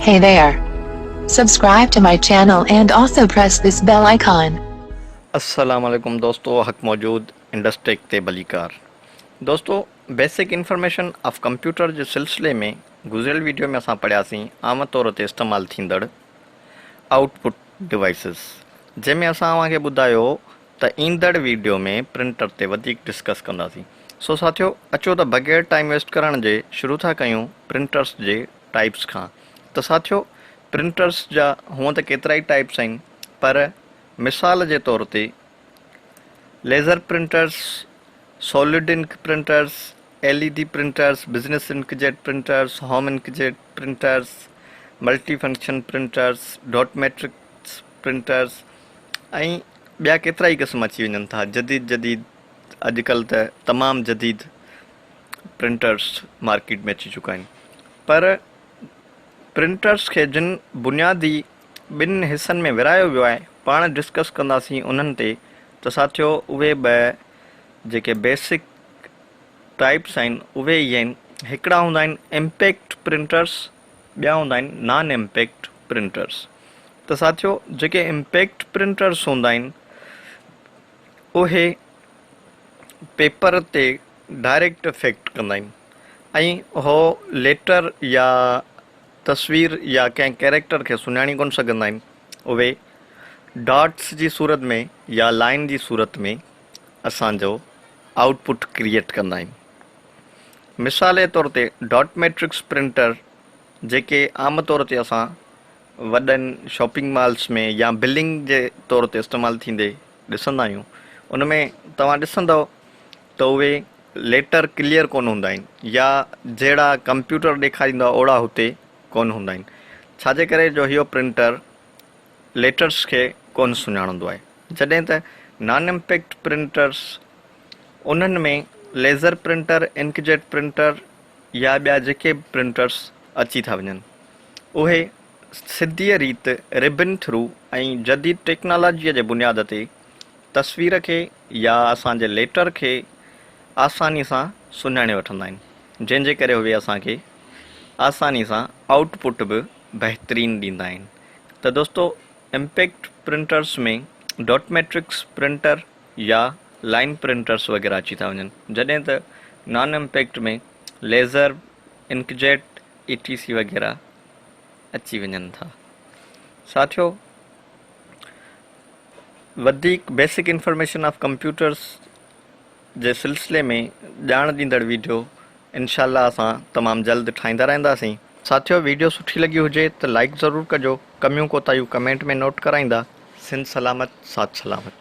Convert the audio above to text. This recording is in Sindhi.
Hey there. Subscribe to my channel and also press this bell icon. السلام عليڪم دوستو حق موجود انڊسٽيڪ تي ڀليڪار دوستو بيسڪ انفارميشن آف ڪمپيوٽر جي سلسلي ۾ گذريل ويڊيو ۾ اسان پڙهياسين عام طور تي استعمال ٿيندڙ آئوٽ پٽ ڊوائيسز جنهن ۾ اسان اوهان کي ٻڌايو ته ايندڙ ويڊيو ۾ پرنٽر تي وڌيڪ ڊسڪس ڪنداسين. سو ساٿيو اچو ته بغير ٽائيم ويسٽ ڪرڻ جي شروع ٿا ڪيون پرنٽرس جي ٽائيپس کان ته ساٿيو پرنٽرس جا هونء ته ڪيترائي ٽائيپس آهن پر مثال جي طور تي laser printers, solid ink printers, L E D printers, business inkjet printers, home inkjet printers, multi function printers, dot matrix printers ۽ ٻيا ڪيترائي قسم اچي وڃن ٿا. جديد جديد اڄڪلهه ته تمام جديد پرنٽرس مارڪيٽ ۾ اچي چڪا آهن پر پرنٽرس کي جن بنيادي ٻن حصن ۾ ورهايو ويو آهي پاڻ ڊسڪس ڪنداسين انهن تي ته ساٿيو اهي ٻه جيڪي بيسڪ ٽائپس آهن اهي ئي آهن هڪڙا هوندا آهن امپيڪٽ پرنٽرس ٻيا هوندا آهن نان امپيڪٽ پرنٽرس ته ساٿيو جيڪي امپيڪٽ پرنٽرس هوندا آهن اهي پيپر تي ڊائريڪٽ افيڪٽ ڪندا آهن ۽ هو ليٽر يا تصوير يا ڪنهن ڪيريڪٽر کي سڃاڻي ڪونه سگهندا آهن اهي ڊاٽس جي صورت ۾ يا لائن جي صورت ۾ اسان جو آئوٽ پٽ ڪريئيٽ ڪندا آهن. مثال جي طور تي ڊاٽ ميٽرڪس پرنٽر جيڪي عام طور تي اسان وڏن شاپنگ مالس ۾ يا بلنگ جي طور تي استعمال ٿيندي ڏسندا آهيون ان ۾ توهان ڏسندؤ ته اهي ليٽر ڪليئر ڪونه هوندا آهن يا جهڙا ڪمپيوٽر ڏيکاريندو آهي اوڙا هتي ڪونه هوندا آهن ڇاجي ڪري جو اهو پرنٽر ليٽرس کي ڪونه سڃاڻندو آهي جڏهن ته نان امپيڪٽ پرنٽرس انهن ۾ ليزر پرنٽر، انڪجيٽ پرنٽر يا ٻيا جيڪي به پرنٽرس اچي ٿا وڃن اهي سڌيء ريت ربن ٿرو ۽ جديد ٽيڪنالاجيء جي بنياد تي تصوير کي يا اسان جي ليٽر کي آساني سان سڃاڻي وٺندا آهن جنهن جي ڪري اهي اسان کي آساني سان آئوٽ پٽ به بهترين ڏيندا آهن ته دوستو impact printers ۾ dot matrix printer يا لائن پرنٽرس وغيره اچي ٿا وڃن جڏهن ته non impact ۾ laser, inkjet, E T C وغيره اچي وڃن ٿا. ساٿيو وڌيڪ بيسڪ انفارميشن آف ڪمپيوٽرس جي سلسلي ۾ ڄاڻ ڏيندڙ ويڊيو انشاء الله اسان تمام جلد ٺاهيندا رهنداسين. ساٿيو ويڊيو سٺي لڳي هجي ته لائيڪ ضرور ڪجو ڪميون ڪوتاهيون ڪمينٽ ۾ نوٽ ڪرائيندا. سنڌ سلامت ساٿ سلامت.